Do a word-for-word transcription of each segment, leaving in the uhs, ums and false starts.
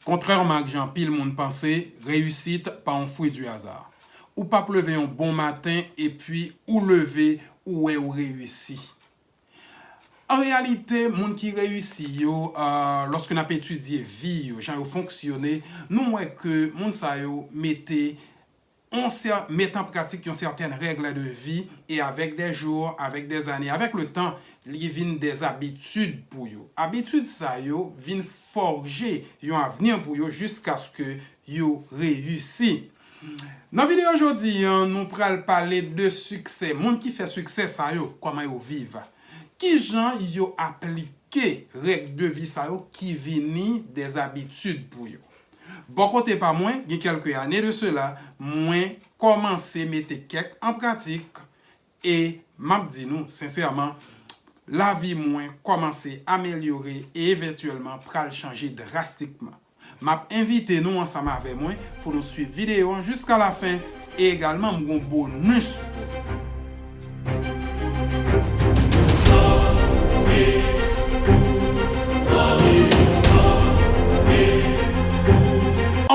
Kontrèman ak jan anpil moun panse, reyisit pa yon fwi di aza. Ou p ap leve yon bon maten epi ou leve, ou wè ou reyisi. An reyalite, moun ki reyisi yo, ah, lòske n ap etidye vi yo, jan yo fonksyone, nou wè ke moun sa yo mete yon sè-, mete an pratik yon sètèn règ de vi, e avèk dè jou, avèk dè ane, avèk le tan, li vin dè abitid pou yo. Abitid sa yo vin fòje yon avni pou yo jiskaske yo reyisi. Nan videyo jodi a, nou pral pale de siksè. Moun ki fè siksè sa yo, kòman yo viv? Kijan yo aplike règ de vi sa yo ki vini dè abitid pou yo? Bò kote pa mwen, gen kèlke ane de sela, mwen kòmanse mete kèk an pratik e m ap di nou sensèman, lavi mwen kòmanse amelyore e evantyèlman pral chanje drastikman. M ap envite nou ansanm avè mwen pou nou swiv videyo an jiska lafen e egalman m gon bonis pou nou.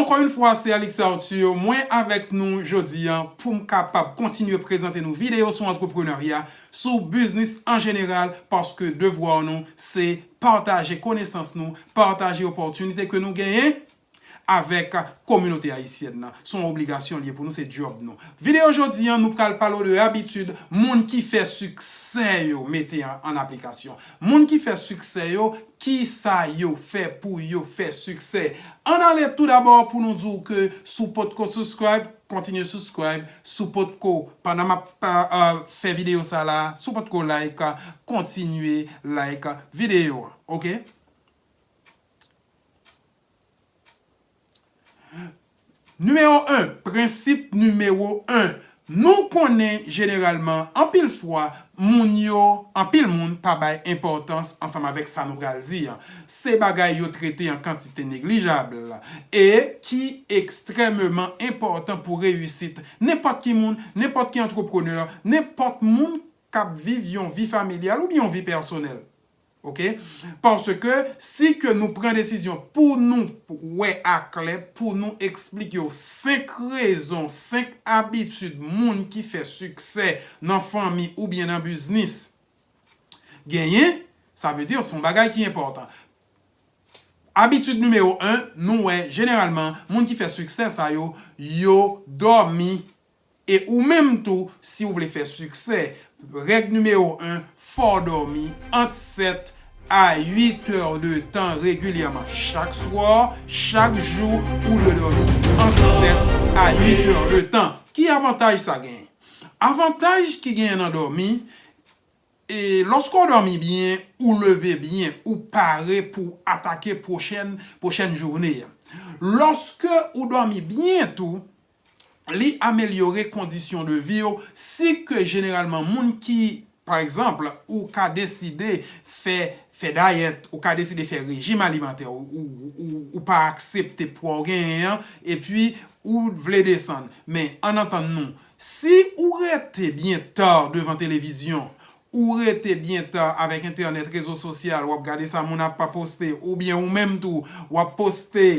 Ankò yon fwa, se Alix Arthur, mwen avèk nou jodi a pou m kapab kontinye prezante nou videyo sou antreprenarya, sou biznis an jeneral, paske devwa nou se pataje konesans nou, pataje opòtinite ke nou genyen avèk kominote ayisyèn nan. Se yon obligasyon li ye pou nou, se djòb nou. Videyo jodi a, nou pral pale w de abitid moun ki fè siksè yo mete an, an aplikasyon. Moun ki fè siksè yo, kisa yo fè pou yo fè siksè? Ann ale tou dabò pou nou di w ke si w potko subscribe, kontinye subscribe. Si w potko, pandan m ap, ah, ah, fè videyo sa la, si w potko like, kontinye like videyo an, oke? Nimewo en, prensip nimewo en. Nou konnen jeneralman, anpil fwa, moun yo, anpil moun pa bay enpòtans ansanm avèk sa nou pral di an. Se bagay yo trete an kantite neglijab e ki ekstrèmeman enpòtan pou reyisit nenpòt ki moun, nenpòt ki antreprenè, nenpòt moun k ap viv yon vi familyal oubyen yon vi pèsonèl. Oke? Paske si ke nou pran desizyon pou nou wè aklè, pou nou eksplike w senk rezon, senk abitid moun ki fè siksè nan fanmi oubyen nan biznis genyen, sa vle di se yon bagay ki enpòtan. Abitid nimewo en, nou wè jeneralman moun ki fè siksè sa yo, yo dòmi. E ou menm tou, si w vle fè siksè, règ nimewo en, fò w dòmi ant sèt a uit è de tan regilyèman. Chak swa, chak jou, ou dwe dòmi ant sèt a uit è de tan. Ki avantaj sa genyen? Avantaj ki genyen nan dòmi, e lòske w dòmi byen, ou leve byen, ou pare pou atake pwochèn, pwochèn jounen an. Lòske ou dòmi byen tou, li amelyore kondisyon de vi w, si ke jeneralman moun ki, pa egzanp, ou ka deside fè, fè dayèt, ou ka deside fè rejim alimantè, ou, ou, ou, ou pa aksepte pwa w genyen an, epi ou vle desann. Men, ann antann nou, si ou rete byen ta devan televizyon, ou rete byen ta avèk entènèt, rezo sosyal, w ap gade sa moun ap poste, oubyen ou menm tou, w ap poste,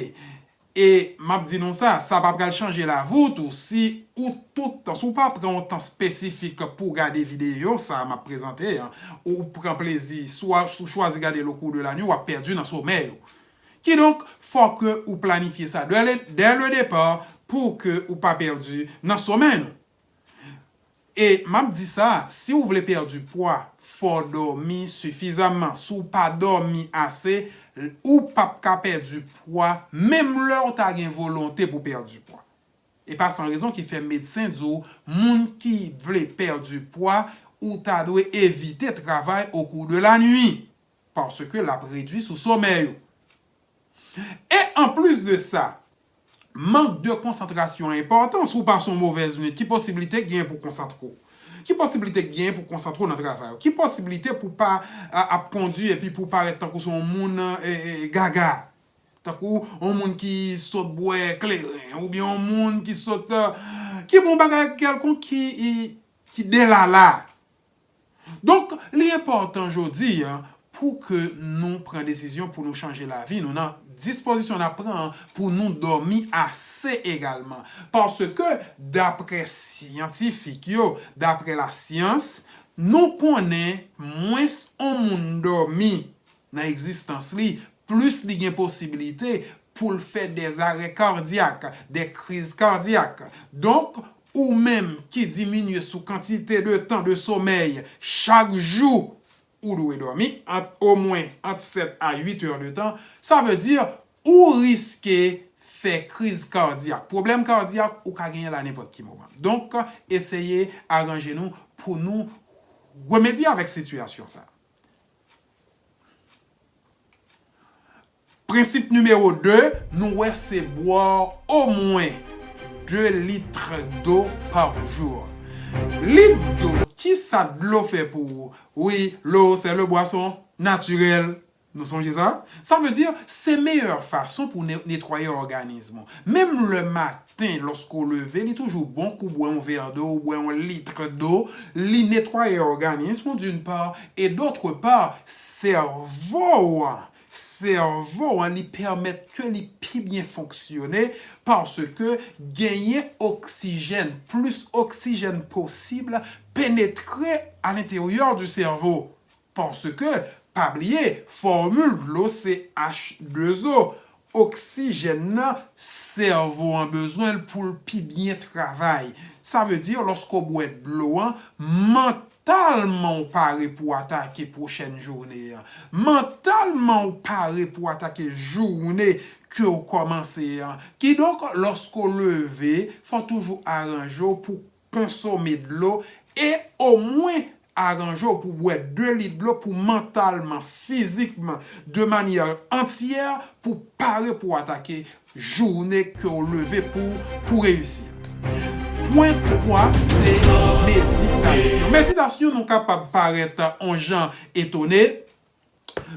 e m ap di nou sa, sa pa pral chanje lavi w tou si ou tout tan, si w pa pran yon tan espesifik pou gade videyo sa a m ap prezante an, ou pran plezi, swa si w chwazi gade l o kou de la nwi, w ap pèdi nan somèy ou. Kidonk, fò ke ou planifye sa dè le, dè le depa pou ke ou pa pèdi nan somèy nou. E m ap di sa, si w vle pèdi pwa, fò w dòmi sifizaman. Si w pa dòmi ase, ou p ap ka pèdi pwa, menm lè w ta gen volonte pou pèdi pwa. E pa san rezon ki fè medsen di w, moun ki vle pèdi pwa, ou ta dwe evite travay o kou de la nwi, paske l ap redui sou somèy ou. E anplis de sa, mank de konsantrasyon enpòtan. Si w pase yon movèz nwit, ki posiblite k genyen pou w konsantre w? Ki posiblite k genyen pou w konsantre w nan travay ou? Ki posiblite pou w pa, a, ap kondui epi pou w parèt tankou se yon moun, e, e, gaga? Tankou yon moun ki sot bwè kleren, oubyen yon moun ki sot, e, ki bon bagay kèlkonk ki, e, ki delala. Donk, li enpòtan jodi a pou ke nou pran desizyon pou nou chanje lavi nou, nan dispozisyon n ap pran an pou nou dòmi ase egalman. Paske, daprè syantifik yo, daprè lasyans, nou konnen mwens on moun dòmi nan egzistans li, plis li gen posiblite pou l fè dèzarè kadyak, dè kriz kadyak. Donk, ou menm ki diminye sou kantite de tan de somèy chak jou, ou dwe dòmi ant, omwen ant sèt a uit è de tan. Sa vle di, ou riske fè kriz kadyak. Pwoblèm kadyak, ou ka genyen l a nenpòt ki moman. Donk, eseye aranje nou pou nou remedye avèk sitiyasyon sa. Prensip nimewo de, nou wè se bwè omwen de lit dlo pa jou. Lit dlo, kisa dlo fè pou ou? Oui, l'eau, c'est le boisson naturel. Nou sonje sa? Sa vle di, se meyè fason pou ne- netwaye òganis ou. Menm lè maten, lòske w leve, li toujou bon ke w bwè yon vè dlo, w bwè yon lit dlo, li netwaye òganis ou d'une part, et d'autre part, sèvo an, sèvo an, li pèmèt ke li pi byen fonksyone, paske genyen oksijèn, plis oksijèn posib penetre à l'intérieur du cerveau. Paske, pa bliye, fòmil dlo se H de O. Oksijèn nan, sèvo an bezwen l pou l pi byen travay. Sa vle di, lòske w bwè dlo an, mantalman w pare pou atake pwochèn jounen an. Mantalman w pare pou atake jounen ke w kòmanse an. Kidonk, lòske w leve, fò w toujou aranje w pou konsome dlo e omwen aranje w pou bwè de lit dlo pou mantalman, fizikman, de manyè antyè, pou pare pou atake jounen ke w leve pou, pou reyisi. Pwen twa, se meditasyon. Meditasyon, nou kapab parèt on jan etone,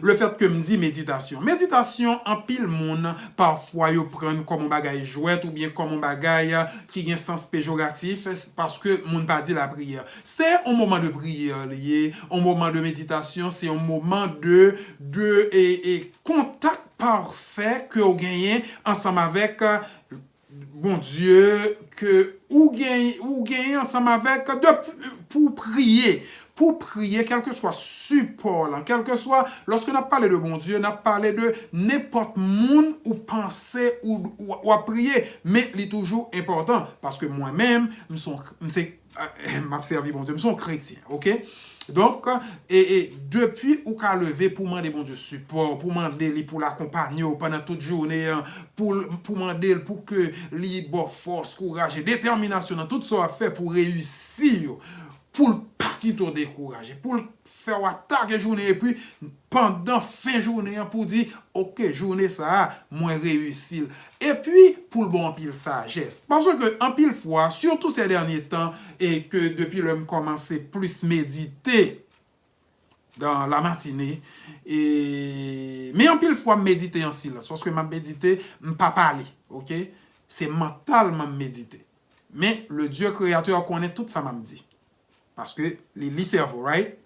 lefètke m di meditasyon. Meditasyon, anpil moun, pafwa, yo pran l kòm yon bagay jwèt oubyen kòm yon bagay ki gen sans pejoratif, paske moun pa di lapriyè. Se yon moman de priyè li ye, yon moman de meditasyon, se yon moman de, de, e, e kontak pafè ke w genyen ansanm avèk Bondye ke ou gen, ou genyen ansanm avèk de, pou priye. Pou priye, kèlkeswa sipò w lan, kèlkeswa, lòske n ap pale de Bondye, n ap pale de nenpòt moun ou panse ou, ou, w ap priye, men li toujou enpòtan, paske mwen menm, m se yon, m se, m ap sèvi Bondye, m se yon kretyen, oke? Donk, e, e, depi ou ka leve pou mande Bondye sipò, pou mande li pou l akonpanye w pandan tout jounen an, pou, pou mande l pou ke li ba w fòs, kouraj e detèminasyon nan tout sa w ap fè pou reyisi yo, pou l pa kite w dekouraje, pou l fè w atake jounen, epi pandan fen jounen an pou di, oke, jounen sa a, mwen reyisi l. Epi, pou l ba w anpil sajès. Paske anpil fwa, sitou sè dènye tan, e ke depi lè m kòmanse plis medite dan la matine, e, men anpil fwa m medite an silans, paske m ap medite, m pa pale, oke? Se mantalman m medite. Men, le Dieu créateur konnen tout sa m ap di. Paske li, li sèvo, right?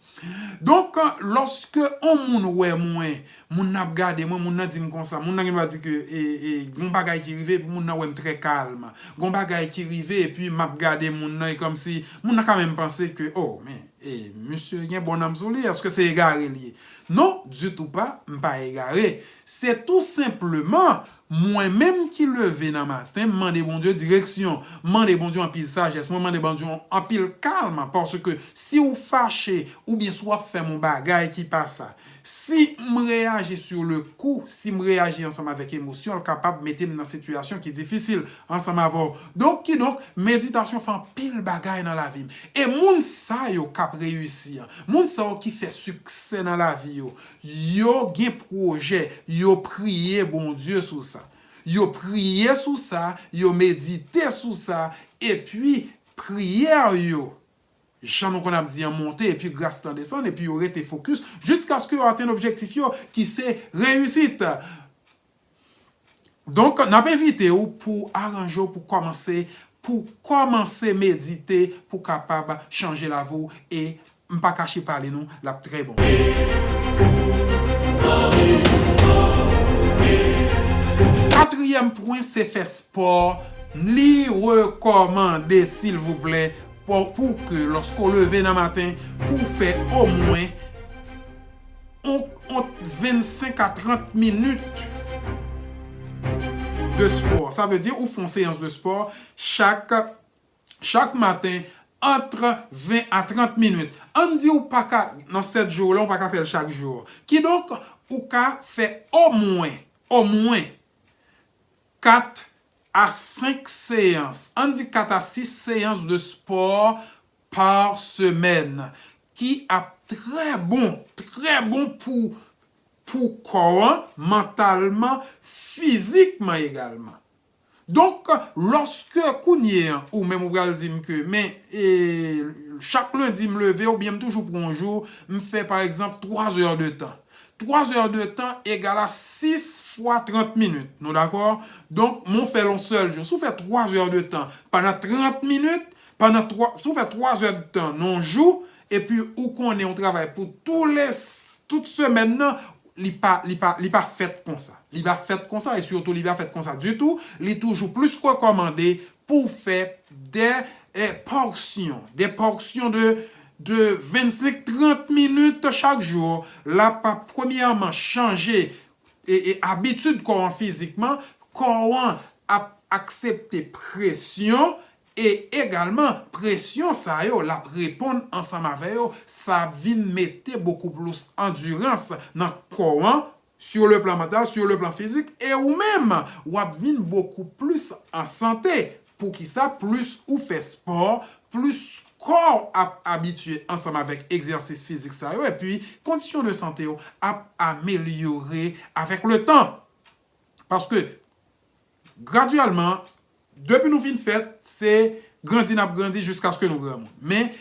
Donk, lòske on moun wè mwen, moun nan ap gade mwen, moun nan di m konsa, moun nan gen dwa di ke, e, e, gon bagay ki rive, epi moun nan wè m trè kalm. Gon bagay ki rive, epi m ap gade moun nan, e kòmsi moun nan ka menm panse ke, oh, men, e, misye gen bon nanm sou li, èske se egare li ye? Non, ditou pa, m pa egare. Se tou senpleman, mwen menm ki leve nan maten, m mande Bondye direksyon, m mande Bondye anpil sajès, mwen mande Bondye anpil kalm, paske si w fache, oubyen si w ap fè m yon bagay ki pa sa, si m reyaji sur le coup, si m reyaji ansanm avèk emosyon, l kapab mete m nan sitiyasyon ki difisil ansanm avè w. Donk, kidonk, meditasyon fè anpil bagay nan lavi m. E moun sa yo k ap reyisi an, moun sa yo ki fè siksè nan lavi yo, yo gen pwojè, yo priye Bondye sou sa. Yo priye sou sa, yo medite sou sa, epi priyè yo, jan nou konn ap di an, monte, epi gras lan desann, epi yo rete fokis jiskaske yo atenn objektif yo, ki se reyisit. Donk, n ap envite w pou aranje w pou kòmanse, pou kòmanse medite, pou kapab chanje lavi w, e m pa kache pale nou, l ap trè bon. Katriyèm pwen, se fè spò. Li rekòmande, silvouplè, pou, pou ke lòske w leve nan maten, pou w fè omwen on, on vennsenk a trant minit de spò. Sa vle di, ou fè yon seyans de spò chak, chak maten, ant ven a trant minit. Ann di ou pa ka, nan sèt jou la, ou pa ka fè l chak jou. Kidonk, ou ka fè omwen, omwen kat a senk seyans, ann di kat a sis seyans de spò pa semèn, ki ap trè bon, trè bon pou, pou kò an, mantalman, fizikman egalman. Donk, lòske kounye a, ou menm ou pral di m ke, men, e, chak lendi m leve, oubyen m toujou pran yon jou, m fè, pa egzanp, twa zè de tan. Twa zè de tan egal a sis fwa trant minit. Nou dakò? Donk, men w fè l yon sèl jou. Si w fè twa zè de tan pandan trant minit, pandan twa, si w fè twa zè de tan nan yon jou, epi ou konnen w travay pou tou le, tout semèn nan, li pa, li pa, li pa fèt konsa. Li pa fèt konsa, e sitou li pa fèt konsa ditou. Li toujou plis rekòmande pou w fè de, eh, pòsyon, de pòsyon de, de vennsenk trant minit chak jou. L ap, premyèman, chanje, e, e abitid kò an fizikman. Kò an ap aksepte presyon, e egalman, presyon sa yo, l ap reponn ansanm avè yo. Sa ap vin mete bokou plis andirans nan kò an, sur le plan mental, sur le plan physique, e ou menm, w ap vin bokou plis an sante. Poukisa? Plis ou fè spò, plis kò w ap abitye ansanm avèk egzèsis fizik sa yo, epi kondisyon de sante w ap amelyore avèk le tan. Paske, gradyèlman, depi nou fin fèt, se grandi n ap grandi jiskaske nou granmoun. Men,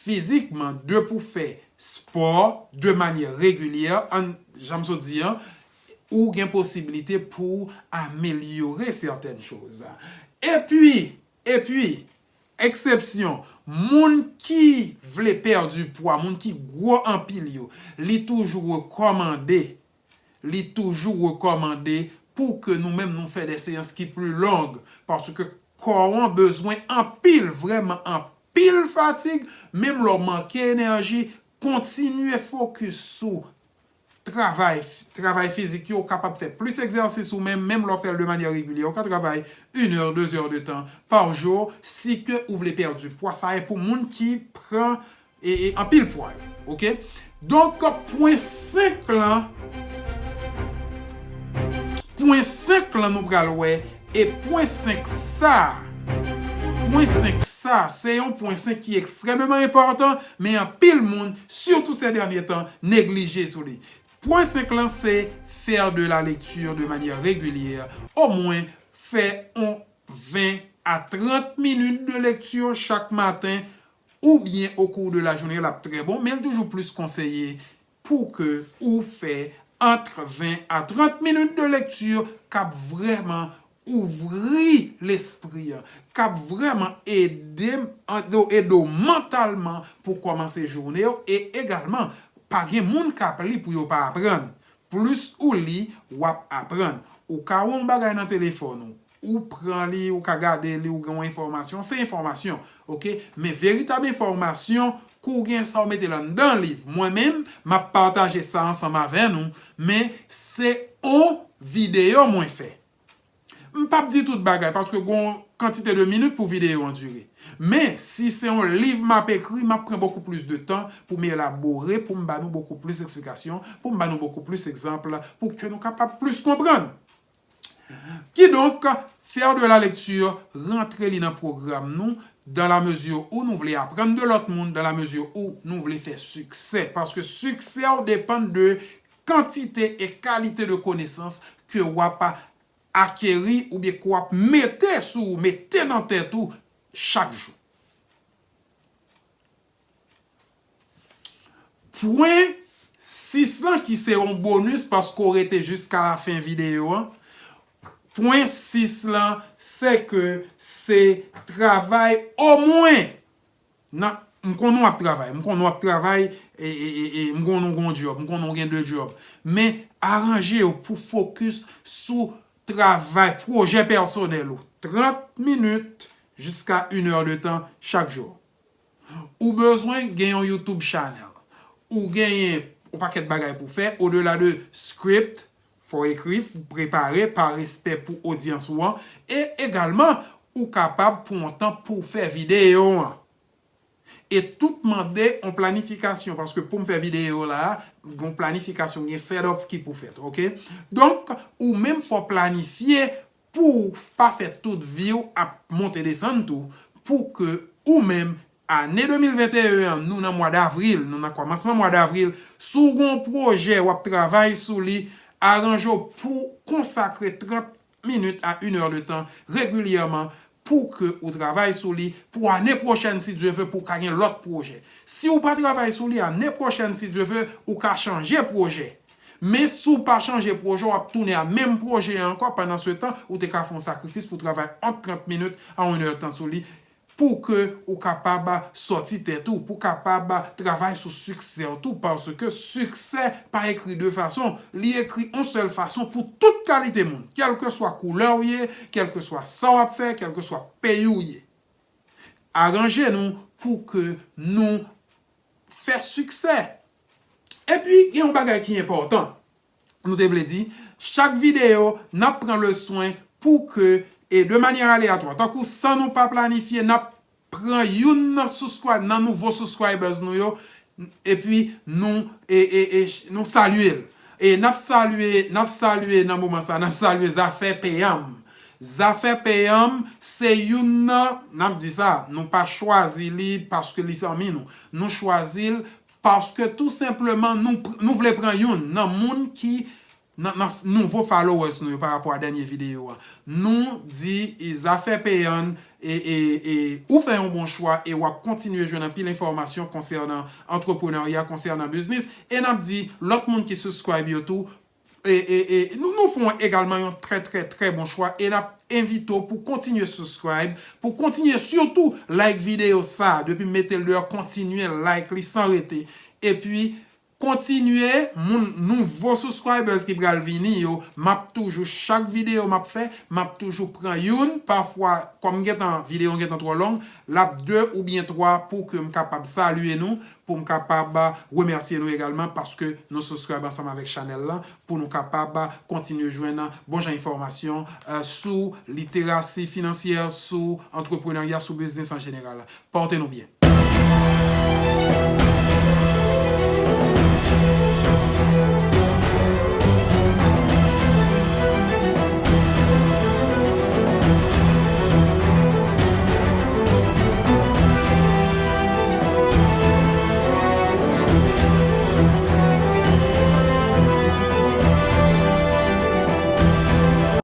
fizikman, depi w fè spò de manyè regilyè, an, jan m sot di an, ou gen posibilite pou w amelyore sètèn choz. Epi, epi, eksepsyon, moun ki vle pèdi pwa, moun ki gwo anpil yo, li toujou rekòmande, li toujou rekòmande pou ke nou menm nou fè de seyans ki pli long, paske kò an bezwen anpil, vrèman anpil fatig, menm lè w manke enèji, kontinye fokis sou travay, travay fizik yo, ou kapab fè plis egzèsis ou menm, menm lè w fè l de manyè regilyè, ou ka travay une heure, deux heures de temps par jour, si ke ou vle pèdi pwa, sa e pou moun ki pran, e, e, anpil pwa yo, oke? Donk, pwen senk lan, pwen senk lan nou pral wè, e pwen senk sa, pwen senk sa, se yon pwen senk ki ekstrèmeman enpòtan, men anpil moun, sitou sè dènye tan, neglije sou li. Pwen senk lan, se faire de la lecture de manière régulière, omwen fè on ven a trant minit de lekti chak maten, oubyen au cours de la journée, l ap trè bon, men l toujou plis konseye pou ke ou fè ant ven a trant minit de lekti k ap vrèman ouvri lespri an, k ap vrèman ede, ede w mantalman pou kòmanse jounen w, e egalman, pa gen moun k ap li pou yo pa aprann. Plis ou li, w ap aprann. Ou ka wè yon bagay nan telefòn ou, ou pran li, ou ka gade li, ou gen yon enfòmasyon, se enfòmasyon, oke? Men veritab enfòmasyon, kou w gen sa, w mete l anndan liv. Mwen menm, m ap pataje sa ansanm avè nou, men se on videyo mwen fè. M p ap di tout bagay, paske gon kantite de minit pou videyo an dire. Men, si se yon liv m ap ekri, m ap pran bokou plis de tan pou m elabore, pou m ba nou bokou plis eksplikasyon, pou m ba nou bokou plis egzanp, pou ke nou kapab plis konprann. Kidonk, faire de la lecture, rantre li nan pwogram nou, dans la mesure où nou vle aprann de lòt moun, dans la mesure où nou vle fè siksè. Paske siksè w depann de kantite e kalite de konesans ke w ap akeri oubyen ke w ap mete sou ou, mete nan tèt ou chak jou. Pwen sis lan ki se yon bonis paske w rete jiska lafen videyo an. Pwen sis lan, se ke se travay omwen nan, m konnen w ap travay, m konnen w ap travay, e, e, e, e, m konnen w gen yon djòb, m konnen w gen de djòb. Men aranje w pou fokis sou travay, pwojè pèsonèl ou. Trant minit jiska inè de tan chak jou. Ou bezwen gen yon YouTube channel. Ou genyen yon pakèt bagay pou fè, odela de script, fò w ekri, fò w prepare, pa respè pou odyans ou an, e egalman, ou kapab pran yon tan pou w fè videyo an. E tout mande yon planifikasyon, paske pou m fè videyo la, gen yon planifikasyon, gen setup ki pou fèt, oke? Donk, ou menm fò w planifye pou w pa fè tout vi w ap monte desann tou, pou ke ou menm, ane de mil venteyen an, nou nan mwa davril, nou nan kòmansman mwa davril, si w gen yon pwojè w ap travay sou li, aranje w pou konsakre trant minit a inè de tan regilyèman pou ke ou travay sou li pou ane pwochèn, si Dye ve, pou w ka gen lòt pwojè. Si w pa travay sou li, ane pwochèn, si Dye ve, ou ka chanje pwojè. Men si w pa chanje pwojè, w ap tounen a menm pwojè a ankò. Pandan se tan, ou te ka fè yon sakrifis pou w travay ant trant minit a yon inè tan sou li, pou ke ou kapab sòti tèt ou, pou w kapab travay sou siksè w tou, paske siksè pa ekri de fason, li ekri yon sèl fason pou tout kalite moun, kèlkeswa koulè w ye, kèlkeswa sa w ap fè, kèlkeswa peyi w ye. Aranje nou pou ke nou fè siksè. Epi, gen yon bagay ki enpòtan. Nou te vle di, chak videyo, n ap pran le swen pou ke, e de manyè aleyatwa, tankou san nou pa planifye, n ap pran youn nan subscribe, nan nouvo subscribers nou yo, epi nou, e, e, e, nou salye l. E n ap salye, n ap salye nan moman sa, n ap salye Zafè Peyanm. Zafè Peyanm, se youn nan, n ap di sa, nou pa chwazi li paske li zanmi nou. Nou chwazi l paske tou senpleman nou, pr- nou vle pran youn nan moun ki, nan, nan nouvo followers nou yo pa rapò a dènye videyo a. Nou di, e, Zafè Peyanm, e, e, e, ou fè yon bon chwa e w ap kontinye jwenn anpil enfòmasyon konsènan antreprenarya, konsènan biznis. E n ap di lòt moun ki subscribe yo tou, e, e, e, nou, nou fè yon, egalman yon trè, trè, trè bon chwa. E n ap envite w pou kontinye subscribe, pou kontinye sitou like videyo sa a. Depi m mete l deyò, kontinye like li san rete. Epi, kontinye, moun, nouvo subscribers ki pral vini yo, m ap toujou, chak videyo m ap fè, m ap toujou pran youn. Pafwa, kòm m gentan, videyo an gentan twò long, l ap de oubyen twa pou ke m kapab salye nou, pou m kapab remèsye nou egalman paske nou subscribe ansanm avèk chanèl lan, pou nou kapab kontinye jwenn bon jan enfòmasyon, e, sou literasi finansyè, sou antreprenarya, sou biznis an jeneral. Pòte nou byen.